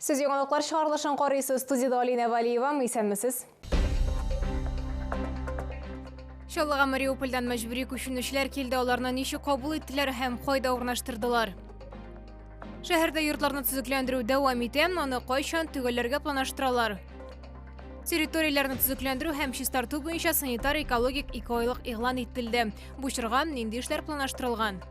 Сез яңалыклар чыгарылышын карыйсыз. Студиядә Алина Валиева. Исәнмесез. Чаллыга Мариупольдән мәҗбүри күченүчеләр килде. Аларны ничек кабул иттеләр һәм кайда урнаштырдылар? Шәһәрдә йортларны төзекләндерү дәвам итә. Аны кайчан төгәлләргә планлаштыралар? Территорияләрне төзекләндерү һәм чистарту буенча санитар-экологик икеайлык игълан ителде. Бу чорга нинди эшләр планлаштырылган?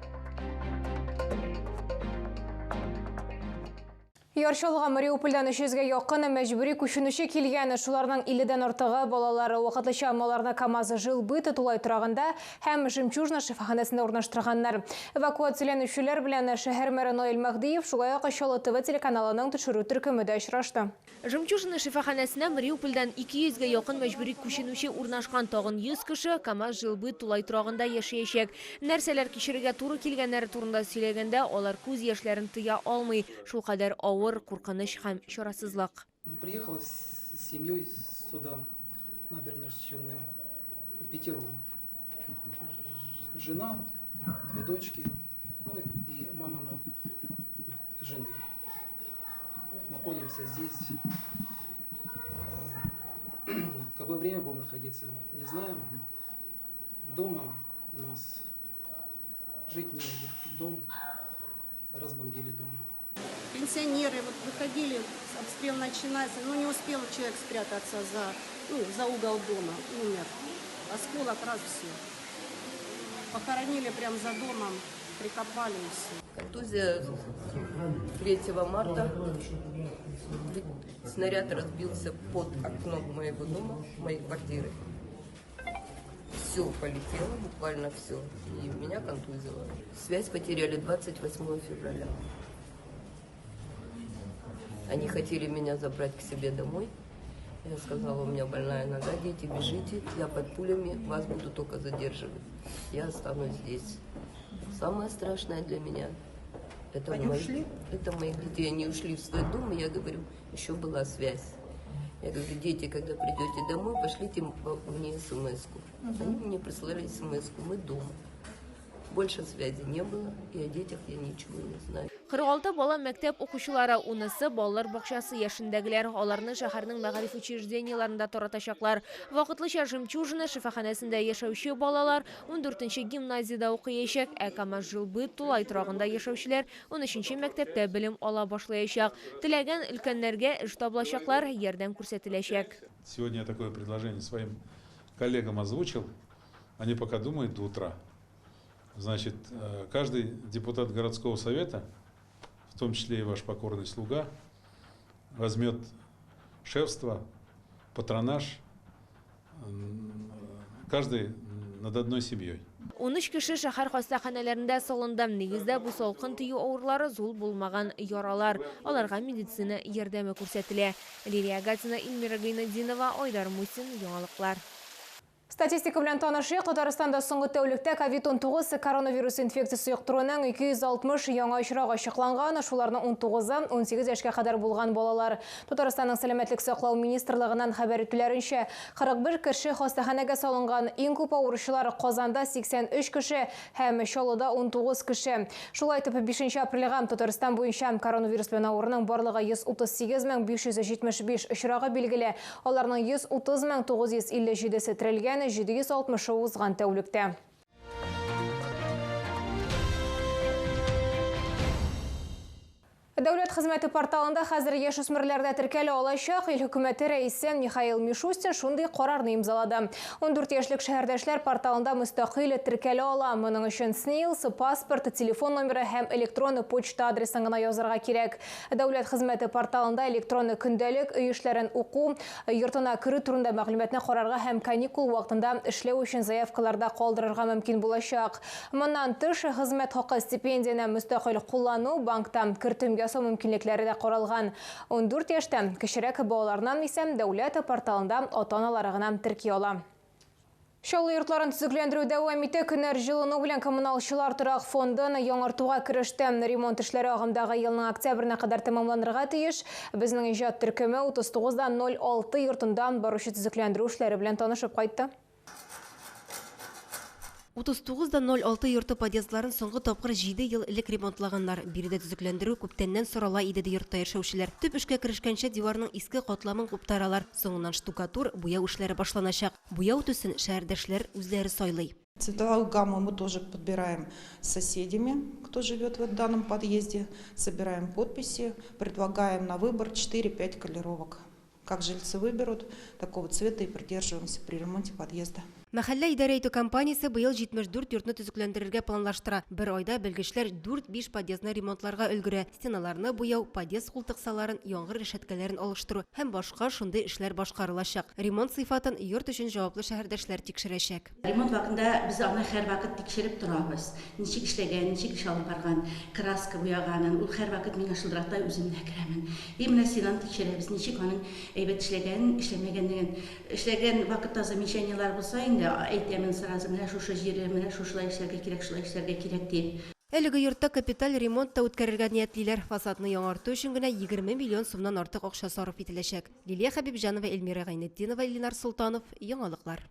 Яр Чаллыга Мариупольдән 300 гә якын мәҗбүри күченүче килгән. Шуларның 50 дән артыгы балалар. Вакытлыча аларны КАМАЗ Жилбыт тулай торагында һәм Жемчужина шифаханәсендә урнаштырганнар. Эвакуацияләнүчеләр белән шәһәр мэры Наил Мәһдиев, шулай ук Чаллы ТВ телеканалының төшерү төркеме дә очрашты. Жемчужина шифаханәсенә Мариупольдән 200 гә якын мәҗбүри күченүче урнашкан. Тагын 100 кеше КАМАЗ Жилбыт тулай торагында яшәячәк. Нәрсәләр кичерергә туры килгәннәре турында сөйләгәндә, алар күз яшьләрен тыя алмый. Шулкадәр авыр, куркыныч һәм чарасызлык. Приехала с семьей сюда, Набережные Челны, пятером. Жена, две дочки, ну и мама жены. Находимся здесь. Какое время будем находиться, не знаем. Дома у нас жить негде. Дом, разбомбили дом. Пенсионеры вот выходили, обстрел начинается, но не успел человек спрятаться за угол дома, умер. Осколок раз, все. Похоронили прямо за домом, прикопали и все. Контузия 3 марта. Снаряд разбился под окном моего дома, моей квартиры. Все полетело, буквально все. И меня контузило. Связь потеряли 28 февраля. Они хотели меня забрать к себе домой. Я сказала, у меня больная нога, дети, бежите, я под пулями, вас буду только задерживать. Я останусь здесь. Самое страшное для меня – это мои детей. Они ушли в свой дом, и я говорю, еще была связь. Я говорю, дети, когда придете домой, пошлите мне смс-ку. Они мне прислали смс-ку, мы дома. Больше связи не было, и о детях я ничего не знаю. 46 бала мәктәп укучылары, унысы балалар бакчасы яшендәгеләр. Аларны шәһәрнең мәгариф учреждениеләрендә таратачаклар. Вакытлыча Жемчужина шифаханәсендә яшәүче балалар 14нче гимназиядә укыячак, ә КАМАЗ Жилбыт тулай торагында яшәүчеләр 13нче мәктәптә белем ала башлаячак. Теләгән өлкәннәргә эш табылачаклар, ярдәм күрсәтеләчәк. Сегодня я такое предложение своим коллегам озвучил. Они пока думают до утра. Значит, каждый депутат городского совета, в том числе и ваш покорный слуга, возьмет шефство, патронаж, каждый над одной семьей. 13 кеше шәһәр хастаханәләрендә салынды. Нигездә бу салкын тию авырулары, зур булмаган яралар. Аларга медицина ярдәме күрсәтелә. Лилия Гатина, Эльмира Гайнетдинова, Айдар Мусин, Яңалыклар. Статистика белән танышыйк. Татарстанда соңгы тәүлектә ковид-19 коронавирус инфекциясе йоктыруның 260 яңа очрагы ачыкланган. Шуларның 19-ы 18 яшькә кадәр булган балалар. Татарстанның сәламәтлек саклау министрлыгыннан хәбәр итүләренчә, 41 кеше хастаханәгә салынган. Иң күп авыручылар Казанда 83 кеше һәм Чаллыда 19 кеше. Шулай итеп, 5 апрельгә Татарстан буенча коронавирус белән авыруның барлыгы 138 575 очрагы билгеле. Аларның 130 957-се терелгән, 760-ы узган тәүлектә. Дәүләт хезмәте порталында хәзер яшүсмерләр дә теркәлә алачак. Ил хөкүмәте рәисе Михаил Мишустин шундый карарны имзалады. 14 яшьлек шәһәрдәшләр порталында мөстәкыйль теркәлә ала. Моның өчен СНИЛС, паспорт, телефон номеры һәм электрон почта адресын гына язарга кирәк. Дәүләт хезмәте порталында электрон көндәлек, өй эшләрен уку, йортына керү турында мәгълүматны карарга һәм каникул вакытында эшләү өчен заявкаларда калдырырга мөмкин булачак. Моннан тыш, хезмәт хакы, стипендияне мөстәкыйль куллану, банкта кертем ясау мөмкинлекләре дә каралган. 14 яшьтән кечерәк балаларны исә дәүләт порталында ата-аналары гына терки ала. Чаллы йортларын төзекләндерү дәвам итә. Көннәр җылыну белән коммуналчылар торак фондын яңартуга кереште. Ремонт эшләре агымдагы елның октябренә кадәр тәмамланырга тиеш. Безнең иҗат төркеме 39.06 йортында баручы төзекләндерү эшләре белән танышып кайтты. 39.06 йорты подъездларын соңгы тапкыр 7 ел элек ремонтлаганнар. Биредә төзекләндерү күптәннән сорала иде, ди йортта яшәүчеләр. Төп эшкә керешкәнче диварның иске катламын куптаралар. Соңыннан штукатур, буяу эшләре башланачак. Буяу төсен шәһәрдәшләр үзләре сайлый. Цветовую гамму мы тоже подбираем с соседями, кто живет в данном подъезде. Собираем подписи, предлагаем на выбор 4-5 колеровок. Как жильцы выберут, такого цвета и придерживаемся при ремонте подъезда. Мәхәллә идарә итү компаниясе быел 74 йортны төзекләндерергә планлаштыра. Бер айда белгечләр 4-5 подъездны ремонтларга өлгерә. Стеналарны буяу, подъезд култыксаларын, яңгыр рәшәткәләрен алыштыру һәм башка шундый эшләр башкарылачак. Ремонт сыйфатын йорт өчен җаваплы шәһәрдәшләр тикшерәчәк. Ремонт вакытында без аны һәрвакыт тикшереп торабыз. Ничек эшләгән, ничек эш алып барган, краска буяганын, ул һәрвакыт миңа шылтырата, үзем дә керәмен. И менә стенаны тикшерәбез, ничек аның әйбәт эшләгәнен, эшләмәгәнлеген. Эшләгән вакытта замечаниелар булса инде, әйтәмен сразу, менә шушы җире, менә шушылай эшләргә кирәк, шулай эшләргә кирәк дип. Әлеге йортта капиталь ремонт та үткәрергә ниятлиләр. Фасадны яңарту өчен генә 20 миллион сумнан артык акча сарыф ителәчәк. Лилия Хәбибҗанова, Эльмира Гайнетдинова, Ленар Султанов. Яңалыклар.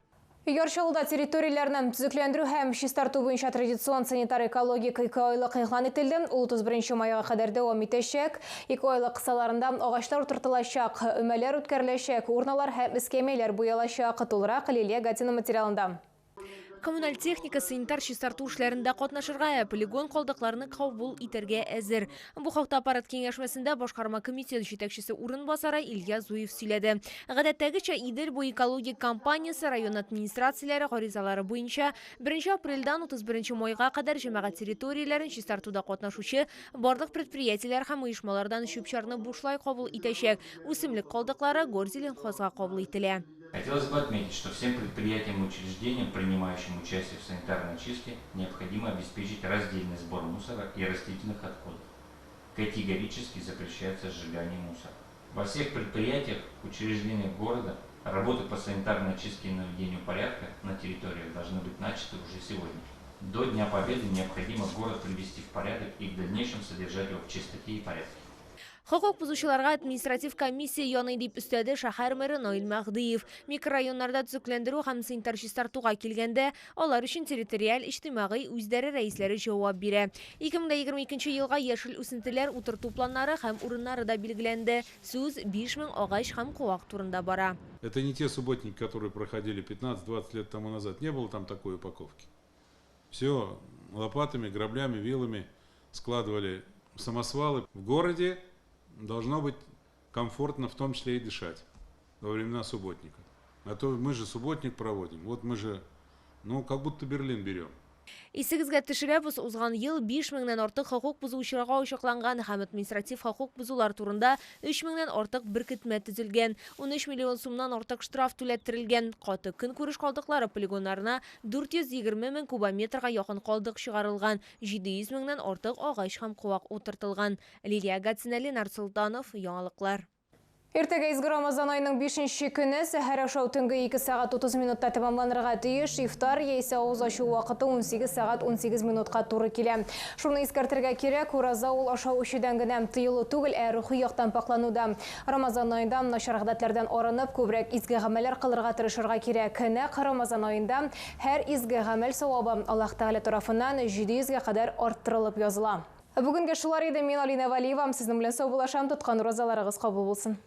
Яр Чаллыда территорияләрне төзекләндерү һәм чистарту буенча традицион санитар экологик ике айлык игълан ителде. Ул 31 майга кадәр дәвам итәчәк. Ике айлык кысаларында агачлар утыртылачак, өмәләр үткәреләчәк, урналар һәм эскәмияләр буялачак. Тулырак Лилия Гатина материалында. Коммуналь техника санитар чистарту эшләрендә катнашырга, полигон калдыкларны кабул итәргә әзер. Бу хакта аппарат киңәшмәсендә башкарма комитет җитәкчесе урынбасары Илья Зуев сөйләде. Гадәттәгечә Идел буе экологик компаниясе район администрацияләре гаризалары буенча 1 апрельдән 31 майга кадәр җәмәгать территорияләрен чистартуда катнашучы барлык предприятиеләр һәм оешмалардан чүп-чарны бушлай кабул итәчәк. Үсемлек калдыклары Горзеленхозга кабул ителә. Хотелось бы отметить, что всем предприятиям и учреждениям, принимающим участие в санитарной чистке, необходимо обеспечить раздельный сбор мусора и растительных отходов. Категорически запрещается сжигание мусора. Во всех предприятиях, учреждениях города работы по санитарной чистке и наведению порядка на территориях должны быть начаты уже сегодня. До Дня Победы необходимо город привести в порядок и в дальнейшем содержать его в чистоте и порядке. Хокук бозучыларга административ комиссия яный дип өстәде шәһәр мэры Наил Мәһдиев. Микрорайоннарда төзекләндерү һәм санитар чистартуга килгәндә, алар өчен территориаль иҗтимагый үзидарә рәисләре җавап бирә. 2022 елга яшел үсентеләр утырту планнары һәм урыннары да билгеләнде. Сүз 5000 агач һәм куак турында бара. Это не те субботники, которые проходили 15-20 лет тому назад. Не было там такой упаковки. Все лопатами, граблями, вилами складывали самосвалы. В городе должно быть комфортно, в том числе и дышать во времена субботника. А то мы же субботник проводим, вот мы же, ну, как будто Берлин берем. Исегезгә төшерәбез, узган ел 5000-нән артык хокук бозучыларга ачыкланган һәм административ хокук бозулар турында 3000-нән артык беркетмә төзелгән. 13 миллион сумнан артык штраф түләттерелгән. Каты көнкүреш калдыклары полигоннарына 420 мең кубометрга якын калдык чыгарылган, 700 меңнән артык агач һәм куак утыртылган. Лилия Гатина, Ленар Султанов, Яңалыклар. Иртәгә изге Рамазан айының 5-нче көне сәхәр ашау төнге 2 сәгать 30 минутта тәмамланырга тиеш. Ифтар яисә авыз ачу вакыты 18 сәгать 18 минутка туры килә. Шуны искәртергә кирәк, ураза ул ашау эчүдән генә тыелу түгел, ә рухи яктан паклануда. Рамазан аенда начар гадәтләрдән арынып, күбрәк изге гамәлләр кылырга тырышырга кирәк. Нәкъ Рамазан аенда һәр изге гамәл савабы Аллаһ Тәгалә тарафыннан 700гә кадәр арттырылып языла. Бүгенгә шулар иде. Мин Алина Валиева, сезнең белән саубуллашам. Тоткан уразаларыгыз кабул булсын.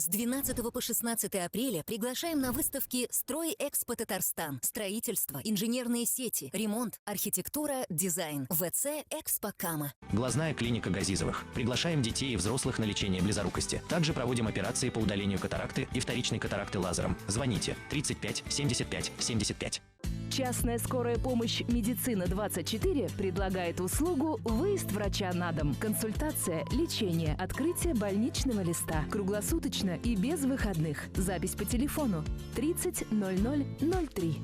С 12 по 16 апреля приглашаем на выставки «Стройэкспо Татарстан». Строительство, инженерные сети, ремонт, архитектура, дизайн. ВЦ «Экспо Кама». Глазная клиника Газизовых. Приглашаем детей и взрослых на лечение близорукости. Также проводим операции по удалению катаракты и вторичной катаракты лазером. Звоните 35 75 75. Частная скорая помощь «Медицина-24» предлагает услугу «Выезд врача на дом». Консультация, лечение, открытие больничного листа. Круглосуточно и без выходных. Запись по телефону 30 00 03.